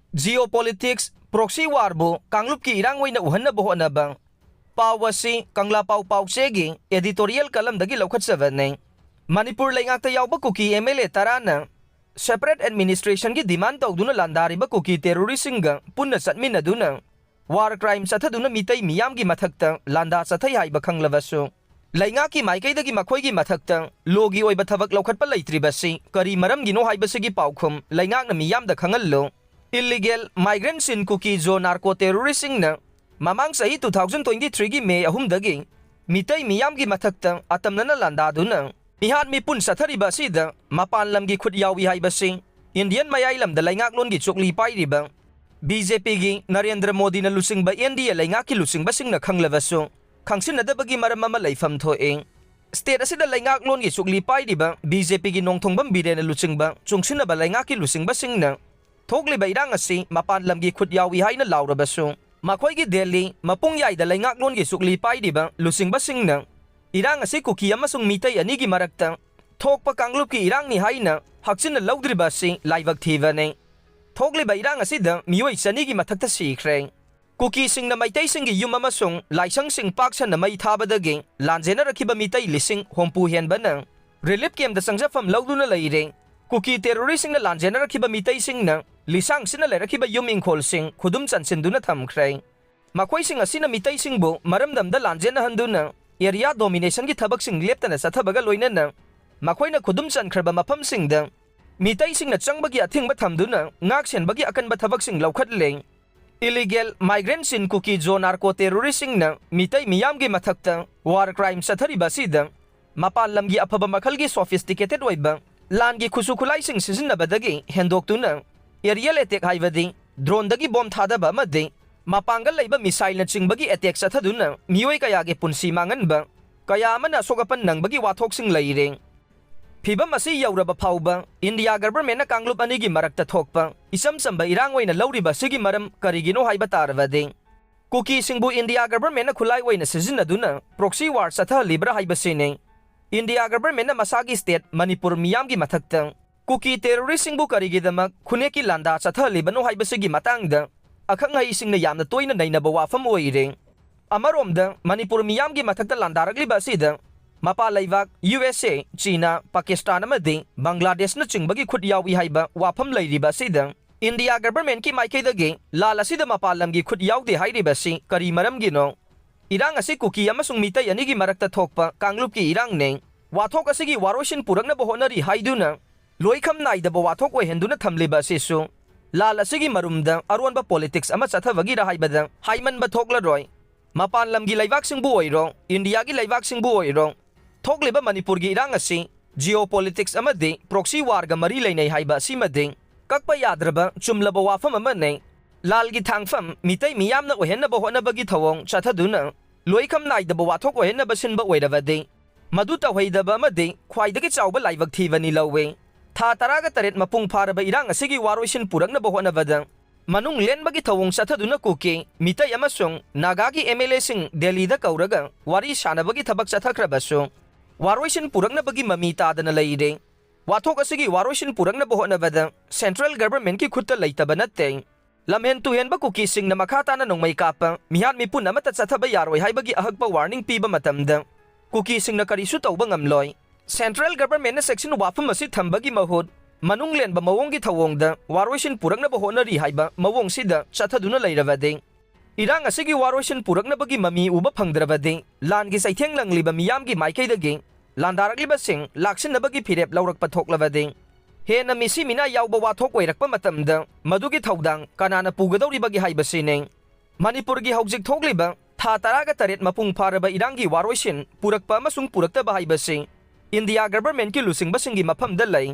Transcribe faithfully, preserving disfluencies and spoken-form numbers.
Geopolitics, proxy warꯕꯨ ꯀꯥꯡꯂꯨꯞꯀꯤ ꯏꯔꯥꯡ ꯑꯣꯏꯅ ꯎꯍꯟꯅꯕ ꯍꯣꯠꯅꯕ꯫ ꯄꯥꯎ ꯑꯁꯤ ꯀꯪꯂꯥ ꯄꯥꯎ ꯄꯥꯎꯆꯦꯒꯤ editorial columnꯗꯒꯤ ꯂꯧꯈꯠꯆꯕꯅꯤ꯫ ꯃꯅꯤꯄꯨꯔ ꯂꯩꯉꯥꯛꯇ ꯌꯥꯎꯕ ꯀꯨꯀꯤ MLA ꯇꯔꯥꯅ separate administrationꯒꯤ demand ꯇꯧꯗꯨꯅ ꯂꯥꯟꯗꯥꯔꯤꯕ ꯀꯨꯀꯤ terroristꯁꯤꯡꯒ ꯄꯨꯟꯅ ꯆꯠꯃꯤꯟꯅꯗꯨꯅ war crime ꯆꯠꯊꯗꯨꯅ ꯃꯤꯇꯩ ꯃꯤꯌꯥꯝꯒꯤ ꯃꯊꯛꯇ ꯂꯥꯟꯗꯥ ꯆꯠꯊꯩ ꯍꯥꯏꯕ ꯈꯪꯂꯕꯁꯨ, ꯂꯩꯉꯥꯛꯀꯤ ꯃꯥꯏꯀꯩꯗꯒꯤ ꯃꯈꯣꯏꯒꯤ ꯃꯊꯛꯇ lawꯒꯤ ꯑꯣꯏꯕ ꯊꯕꯛ ꯂꯧꯈꯠꯄ ꯂꯩꯇ꯭ꯔꯤꯕꯁꯤ ꯀꯔꯤ ꯃꯔꯝꯒꯤꯅꯣ ꯍꯥꯏꯕꯁꯤꯒꯤ ꯄꯥꯎꯈꯨꯝ ꯂꯩꯉꯥꯛꯅ ꯃꯤꯌꯥꯝꯗ ꯈꯪꯍꯜꯂꯨ꯫ Illegal migrants in Kuki Zo narco terroristꯁꯤꯡꯅ ꯃꯃꯥꯡ ꯆꯍꯤ two thousand twenty threeꯒꯤ May ꯑꯍꯨꯝꯗꯒꯤ ꯃꯤꯇꯩ ꯃꯤꯌꯥꯝꯒꯤ ꯃꯊꯛꯇ ꯑꯇꯝꯅꯅ ꯂꯥꯟꯗꯥꯗꯨꯅ ꯃꯤꯍꯥꯠ ꯃꯤꯄꯨꯟ ꯆꯠꯊꯔꯤꯕ ꯑꯁꯤꯗ ꯃꯄꯥꯟ ꯂꯝꯒꯤ ꯈꯨꯠ ꯌꯥꯎꯏ ꯍꯥꯏꯕꯁꯤ Indian ꯃꯌꯥꯏꯂꯝꯗ ꯂꯩꯉꯥꯛꯂꯣꯟꯒꯤ ꯆꯨꯛꯂꯤ ꯄꯥꯏꯔꯤꯕ BJPꯒꯤ ꯅꯔꯦꯟꯗ꯭ꯔ ꯃꯣꯗꯤꯅ ꯂꯨꯆꯤꯡꯕ NDA ꯂꯩꯉꯥꯛꯀꯤ ꯂꯨꯆꯤꯡꯕꯁꯤꯡꯅ ꯈꯪꯂꯕꯁꯨ ꯈꯪꯁꯤꯟꯅꯗꯕꯒꯤ ꯃꯔꯝ ꯑꯃ ꯂꯩꯐꯝ ꯊꯣꯛꯏ꯫ State ꯑꯁꯤꯗ ꯂꯩꯉꯥꯛꯂꯣꯟꯒꯤ ꯆꯨꯛꯂꯤ ꯄꯥꯏꯔꯤꯕ BJPꯒꯤ ꯅꯣꯡꯊꯣꯡꯕꯝ ꯕꯤꯔꯦꯟꯅ ꯂꯨꯆꯤꯡꯕ ꯆꯨꯡꯁꯤꯟꯅꯕ ꯂꯩꯉꯥꯛꯀꯤ ꯂꯨꯆꯤꯡꯕꯁꯤꯡꯅ ꯊꯣꯛꯂꯤꯕ ꯏꯔꯥꯡ ꯑꯁꯤ ꯃꯄꯥꯟ ꯂꯝꯒꯤ ꯈꯨꯠ ꯌꯥꯎꯏ ꯍꯥꯏꯅ ꯂꯥꯎꯔꯕꯁꯨ, ꯃꯈꯣꯏꯒꯤ ꯗꯦꯜꯂꯤ ꯃꯄꯨꯡꯌꯥꯏꯗ ꯂꯩꯉꯥꯛꯂꯣꯟꯒꯤ ꯆꯨꯛꯂꯤ ꯄꯥꯏꯔꯤꯕ ꯂꯨꯆꯤꯡꯕꯁꯤꯡꯅ ꯏꯔꯥꯡ ꯑꯁꯤ ꯀꯨꯀꯤ ꯑꯃꯁꯨꯡ ꯃꯤꯇꯩ ꯑꯅꯤꯒꯤ ꯃꯔꯛꯇ ꯊꯣꯛꯄ ꯀꯥꯡꯂꯨꯞꯀꯤ ꯏꯔꯥꯡꯅꯤ ꯍꯥꯏꯅ ꯍꯛꯆꯤꯟꯅ ꯂꯧꯗ꯭ꯔꯤꯕ ꯑꯁꯤ ꯂꯥꯏꯕꯛ ꯊꯤꯕꯅꯤ꯫ ꯊꯣꯛꯂꯤꯕ ꯏꯔꯥꯡ ꯑꯁꯤꯗ ꯃꯤꯑꯣꯏ ꯆꯅꯤꯒꯤ ꯃꯊꯛꯇ ꯁꯤꯈ꯭ꯔꯦ꯫ ꯀꯨꯀꯤꯁꯤꯡꯅ ꯃꯩꯇꯩꯁꯤꯡꯒꯤ ꯌꯨꯝ ꯑꯃꯁꯨꯡ ꯂꯥꯏꯁꯪꯁꯤꯡ ꯄꯥꯛ ꯁꯟꯅ ꯃꯩ ꯊꯥꯕꯗꯒꯤ ꯂꯥꯟꯖꯦꯟꯅꯔꯛꯈꯤꯕ ꯃꯤꯇꯩ ꯂꯤꯁꯤꯡ ꯍꯨꯝꯐꯨ ꯍꯦꯟꯕꯅ relief campꯇ ꯆꯪꯖꯐꯝ ꯂꯧꯗꯨꯅ ꯂꯩꯔꯦ꯫ ꯀꯨꯀꯤ terroristꯁꯤꯡꯅ ꯂꯥꯟꯖꯦꯟꯅꯔꯛꯈꯤꯕ ꯃꯤꯇꯩꯁꯤꯡꯅ ꯂꯤꯁꯥꯡ ꯁꯤꯟꯅ ꯂꯩꯔꯛꯈꯤꯕ ꯌꯨꯝ ꯏꯪꯈꯣꯜꯁꯤꯡ ꯈꯨꯗꯨꯝ ꯆꯟꯁꯤꯟꯗꯨꯅ ꯊꯝꯈ꯭ꯔꯦ꯫ ꯃꯈꯣꯏꯁꯤꯡ ꯑꯁꯤꯅ ꯃꯤꯇꯩꯁꯤꯡꯕꯨ ꯃꯔꯝꯗꯝꯗ ꯂꯥꯟꯖꯦꯟꯅꯍꯟꯗꯨꯅ area dominationꯒꯤ ꯊꯕꯛꯁꯤꯡ ꯂꯦꯞꯇꯅ ꯆꯠꯊꯕꯒ ꯂꯣꯏꯅꯅ ꯃꯈꯣꯏꯅ ꯈꯨꯗꯨꯝ ꯆꯟꯈ꯭ꯔꯕ ꯃꯐꯝꯁꯤꯡꯗ ꯃꯤꯇꯩꯁꯤꯡꯅ ꯆꯪꯕꯒꯤ ꯑꯊꯤꯡꯕ ꯊꯝꯗꯨꯅ ꯉꯥꯛ ꯁꯦꯟꯕꯒꯤ ꯑꯀꯟꯕ ꯊꯕꯛꯁꯤꯡ ꯂꯧꯈꯠꯂꯦ꯫ Illegal migrants in Kuki Zo narco terroristꯁꯤꯡꯅ Meitei ꯃꯤꯌꯥꯝꯒꯤ ꯃꯊꯛꯇ war crime ꯆꯠꯊꯔꯤꯕ ꯑꯁꯤꯗ ꯃꯄꯥꯟ ꯂꯝꯒꯤ ꯑꯐꯕ ꯃꯈꯜꯒꯤ sophisticated ꯑꯣꯏꯕ ꯂꯥꯟꯒꯤ ꯈꯨꯠꯁꯨ ꯈꯨꯠꯂꯥꯏꯁꯤꯡ ꯁꯤꯖꯤꯟꯅꯕꯗꯒꯤ ꯍꯦꯟꯗꯣꯛꯇꯨꯅ aerial attack ꯍꯥꯏꯕꯗꯤ droneꯗꯒꯤ bomb ꯊꯥꯗꯕ ꯑꯃꯗꯤ ꯃꯄꯥꯡꯒꯜ ꯂꯩꯕ missileꯅꯆꯤꯡꯕꯒꯤ attack ꯆꯠꯊꯗꯨꯅ ꯃꯤꯑꯣꯏ ꯀꯌꯥꯒꯤ ꯄꯨꯟꯁꯤ ꯃꯥꯡꯍꯟꯕ, ꯀꯌꯥ ꯑꯃꯅ ꯑꯁꯣꯛ ꯑꯄꯟ ꯅꯪꯕꯒꯤ ꯋꯥꯊꯣꯛꯁꯤꯡ ꯂꯩꯔꯦ꯫ ꯐꯤꯚꯝ ꯑꯁꯤ ꯌꯧꯔꯕ ꯐꯥꯎꯕ India governmentꯅ ꯀꯥꯡꯂꯨꯞ ꯑꯅꯤꯒꯤ ꯃꯔꯛꯇ ꯊꯣꯛꯄ ꯏꯆꯝ ꯆꯝꯕ ꯏꯔꯥꯡ ꯑꯣꯏꯅ ꯂꯧꯔꯤꯕ ꯑꯁꯤꯒꯤ ꯃꯔꯝ ꯀꯔꯤꯒꯤꯅꯣ ꯍꯥꯏꯕ ꯇꯥꯔꯕꯗꯤ, ꯀꯨꯀꯤꯁꯤꯡꯕꯨ India governmentꯅ ꯈꯨꯠꯂꯥꯏ ꯑꯣꯏꯅ ꯁꯤꯖꯤꯟꯅꯗꯨꯅ proxy war ꯆꯠꯊꯍꯜꯂꯤꯕ꯭ꯔꯥ ꯍꯥꯏꯕꯁꯤꯅꯤ꯫ India governmentꯅ ꯃꯁꯥꯒꯤ state ꯃꯅꯤꯄꯨꯔ ꯃꯤꯌꯥꯝꯒꯤ ꯃꯊꯛꯇ ꯀꯨꯀꯤ ꯇꯦꯔꯣꯔꯤꯁꯁꯤꯡꯕꯨ ꯀꯔꯤꯒꯤꯗꯃꯛ ꯈꯨꯟꯅꯦꯛꯀꯤ ꯂꯥꯟꯗꯥ ꯆꯠꯊꯍꯜꯂꯤꯕꯅꯣ ꯍꯥꯏꯕꯁꯤꯒꯤ ꯃꯇꯥꯡꯗ ꯑꯈꯪ ꯑꯍꯩꯁꯤꯡꯅ ꯌꯥꯝꯅ ꯇꯣꯏꯅ ꯅꯩꯅꯕ ꯋꯥꯐꯝ ꯑꯣꯏꯔꯦ꯫ ꯑꯃꯔꯣꯝꯗ, ꯃꯅꯤꯄꯨꯔ ꯃꯤꯌꯥꯝꯒꯤ ꯃꯊꯛꯇ ꯂꯥꯟꯗꯥꯔꯛꯂꯤꯕ ꯑꯁꯤꯗ ꯃꯄꯥꯟ ꯂꯩꯕꯥꯛ ꯌꯨ ꯑꯦꯁ ꯑꯦ, ꯆꯤꯅꯥ, ꯄꯥꯀꯤꯁꯇꯥꯟ ꯑꯃꯗꯤ ꯕꯪꯒ꯭ꯂꯥꯗꯦꯁꯅꯆꯤꯡꯕꯒꯤ ꯈꯨꯠ ꯌꯥꯎꯏ ꯍꯥꯏꯕ ꯋꯥꯐꯝ ꯂꯩꯔꯤꯕ ꯑꯁꯤꯗ ꯏꯟꯗꯤꯌꯥ ꯒꯚꯔꯟꯃꯦꯟꯠꯀꯤ ꯃꯥꯏꯀꯩꯗꯒꯤ ꯂꯥꯜ ꯑꯁꯤꯗ ꯃꯄꯥꯟ ꯂꯝꯒꯤ ꯈꯨꯠ ꯌꯥꯎꯗꯦ ꯍꯥꯏꯔꯤꯕꯁꯤ ꯀꯔꯤ ꯃꯔꯝꯒꯤꯅꯣ? ꯏꯔꯥꯡ ꯑꯁꯤ ꯀꯨꯀꯤ ꯑꯃꯁꯨꯡ ꯃꯤꯇꯩ ꯑꯅꯤꯒꯤ ꯃꯔꯛꯇ ꯊꯣꯛꯄ ꯀꯥꯡꯂꯨꯞꯀꯤ ꯏꯔꯥꯡꯅꯤ꯫ ꯋꯥꯊꯣꯛ ꯑꯁꯤꯒꯤ ꯋꯥꯔꯣꯏꯁꯤꯟ ꯄꯨꯔꯛꯅꯕ ꯍꯣꯠꯅꯔꯤ ꯍꯥꯏꯗꯨꯅ ꯂꯣꯏꯈꯝ ꯅꯥꯏꯗꯕ ꯋꯥꯊꯣꯛ ꯑꯣꯏꯍꯟꯗꯨꯅ ꯊꯝꯂꯤꯕ ꯑꯁꯤꯁꯨ ꯂꯥꯜ ꯑꯁꯤꯒꯤ ꯃꯔꯨꯝꯗ ꯑꯔꯣꯟꯕ ꯄꯣꯂꯤꯇꯤꯛꯁ ꯑꯃ ꯆꯠꯊꯕꯒꯤꯔ ꯍꯥꯏꯕꯗ ꯍꯥꯏꯃꯟꯕ ꯊꯣꯛꯂꯔꯣꯏ꯫ ꯃꯄꯥꯟ ꯂꯝꯒꯤ ꯂꯩꯕꯥꯛꯁꯤꯡꯕꯨ ꯑꯣꯏꯔꯣ, ꯏꯟꯗꯤꯌꯥꯒꯤ ꯂꯩꯕꯥꯛꯁꯤꯡꯕꯨ ꯑꯣꯏꯔꯣ, ꯊꯣꯛꯂꯤꯕ ꯃꯅꯤꯄꯨꯔꯒꯤ ꯏꯔꯥꯡ ꯑꯁꯤ ꯖꯤꯑꯣ ꯄꯣꯂꯤꯇꯤꯛꯁ ꯑꯃꯗꯤ ꯄ꯭ꯔꯣꯛꯁꯤ ꯋꯥꯔꯒ ꯃꯔꯤ ꯂꯩꯅꯩ ꯍꯥꯏꯕ ꯑꯁꯤꯃꯗꯤ ꯀꯛꯄ ꯌꯥꯗ꯭ꯔꯕ ꯆꯨꯝꯂꯕ ꯋꯥꯐꯝ ꯑꯃꯅꯤ꯫ ꯂꯥꯜꯒꯤ ꯊꯥꯡꯐꯝ ꯃꯤꯇꯩ ꯃꯤꯌꯥꯝꯅ ꯑꯣꯏꯍꯟꯅꯕ ꯍꯣꯠꯅꯕꯒꯤ ꯊꯧꯑꯣꯡ ꯆꯠꯊꯗꯨꯅ ꯂꯣꯏꯈꯝ ꯅꯥꯏꯗꯕ ꯋꯥꯊꯣꯛ ꯑꯣꯏꯍꯟꯅꯕ ꯁꯤꯟꯕ ꯑꯣꯏꯔꯕꯗꯤ ꯃꯗꯨ ꯇꯧꯍꯩꯗꯕ ꯑꯃꯗꯤ ꯈ꯭ꯋꯥꯏꯗꯒꯤ ꯆꯥꯎꯕ ꯂꯥꯏꯕꯛ ꯊꯤꯕꯅꯤ ꯂꯧꯏ꯫ ꯊꯥ ꯇꯔꯥꯒ ꯇꯔꯦꯠ ꯃꯄꯨꯡ ꯐꯥꯔꯕ ꯏꯔꯥꯡ ꯑꯁꯤꯒꯤ ꯋꯥꯔꯣꯏꯁꯤꯟ ꯄꯨꯔꯛꯅꯕ ꯍꯣꯠꯅꯕꯗ ꯃꯅꯨꯡ ꯂꯦꯟꯕꯒꯤ ꯊꯧꯑꯣꯡ ꯆꯠꯊꯗꯨꯅ ꯀꯨꯀꯤ, ꯃꯤꯇꯩ ꯑꯃꯁꯨꯡ ꯅꯥꯒꯥꯒꯤ ꯑꯦꯝ ꯑꯦꯜ ꯑꯦꯁꯤꯡ ꯗꯦꯜꯂꯤꯗ ꯀꯧꯔꯒ ꯋꯥꯔꯤ ꯁꯥꯟꯅꯕꯒꯤ ꯊꯕꯛ ꯆꯠꯊꯈ꯭ꯔꯕꯁꯨ ꯋꯥꯔꯣꯏꯁꯤꯟ ꯄꯨꯔꯛꯅꯕꯒꯤ ꯃꯃꯤ ꯇꯥꯗꯅ ꯂꯩꯔꯦ꯫ ꯋꯥꯊꯣꯛ ꯑꯁꯤꯒꯤ ꯋꯥꯔꯣꯏꯁꯤꯟ ꯄꯨꯔꯛꯅꯕ ꯍꯣꯠꯅꯕꯗ ꯁꯦꯟꯇ꯭ꯔꯦꯜ ꯒꯚꯔꯟꯃꯦꯟꯠꯀꯤ ꯈꯨꯠꯇ ꯂꯩꯇꯕ ꯅꯠꯇꯦ꯫ ꯂꯝꯍꯦꯟ ꯇꯨꯍꯦꯟꯕ ꯀꯨꯀꯤꯁꯤꯡꯅ ꯃꯈꯥ ꯇꯥꯅ ꯅꯣꯡꯃꯩ ꯀꯥꯞꯄ, ꯃꯤꯍꯥꯠ ꯃꯤꯄꯨꯟ ꯑꯃꯠꯇ ꯆꯠꯊꯕ ꯌꯥꯔꯣꯏ ꯍꯥꯏꯕꯒꯤ ꯑꯍꯛꯄ ꯋꯥꯔꯅꯤꯡ ꯄꯤꯕ ꯃꯇꯝꯗ ꯀꯨꯀꯤꯁꯤꯡꯅ ꯀꯔꯤꯁꯨ ꯇꯧꯕ ꯉꯝꯂꯣꯏ꯫ ꯁꯦꯟꯇ꯭ꯔꯦꯜ ꯒꯚꯔꯟꯃꯦꯟꯠꯅ ꯆꯦꯛꯁꯤꯟ ꯋꯥꯐꯝ ꯑꯁꯤ ꯊꯝꯕꯒꯤ ꯃꯍꯨꯠ ꯃꯅꯨꯡ ꯂꯦꯟꯕ ꯃꯑꯣꯡꯒꯤ ꯊꯧꯑꯣꯡꯗ ꯋꯥꯔꯣꯏꯁꯤꯟ ꯄꯨꯔꯛꯅꯕ ꯍꯣꯠꯅꯔꯤ ꯍꯥꯏꯕ ꯃꯑꯣꯡꯁꯤꯗ ꯆꯠꯊꯗꯨꯅ ꯂꯩꯔꯕꯗꯤ ꯏꯔꯥꯡ ꯑꯁꯤꯒꯤ ꯋꯥꯔꯣꯏꯁꯤꯟ ꯄꯨꯔꯛꯅꯕꯒꯤ ꯃꯃꯤ ꯎꯕ ꯐꯪꯗ꯭ꯔꯕꯗꯤ ꯂꯥꯟꯒꯤ ꯆꯩꯊꯦꯡ ꯂꯪꯂꯤꯕ ꯃꯤꯌꯥꯝꯒꯤ ꯃꯥꯏꯀꯩꯗꯒꯤ ꯂꯥꯟꯗꯥꯔꯛꯂꯤꯕꯁꯤꯡ ꯂꯥꯛꯁꯤꯟꯅꯕꯒꯤ ꯐꯤꯔꯦꯞ ꯂꯧꯔꯛꯄ ꯊꯣꯛꯂꯕꯗꯤ ꯍꯦꯟꯅ ꯃꯤꯁꯤ ꯃꯤꯅꯥ ꯌꯥꯎꯕ ꯋꯥꯊꯣꯛ ꯑꯣꯏꯔꯛꯄ ꯃꯇꯝꯗ ꯃꯗꯨꯒꯤ ꯊꯧꯗꯥꯡ ꯀꯅꯥꯅ ꯄꯨꯒꯗꯧꯔꯤꯕꯒꯦ ꯍꯥꯏꯕꯁꯤꯅꯤ꯫ ꯃꯅꯤꯄꯨꯔꯒꯤ ꯍꯧꯖꯤꯛ ꯊꯣꯛꯂꯤꯕ ꯊꯥ ꯇꯔꯥꯒ ꯇꯔꯦꯠ ꯃꯄꯨꯡ ꯐꯥꯔꯕ ꯏꯔꯥꯡꯒꯤ ꯋꯥꯔꯣꯏꯁꯤꯟ ꯄꯨꯔꯛꯄ ꯑꯃꯁꯨꯡ ꯄꯨꯔꯛꯇꯕ ꯍꯥꯏꯕꯁꯤ ꯏꯟꯗꯤꯌꯥ ꯒꯚꯔꯟꯃꯦꯟꯠꯀꯤ ꯂꯨꯆꯤꯡꯕꯁꯤꯡꯒꯤ ꯃꯐꯝꯗ ꯂꯩ꯫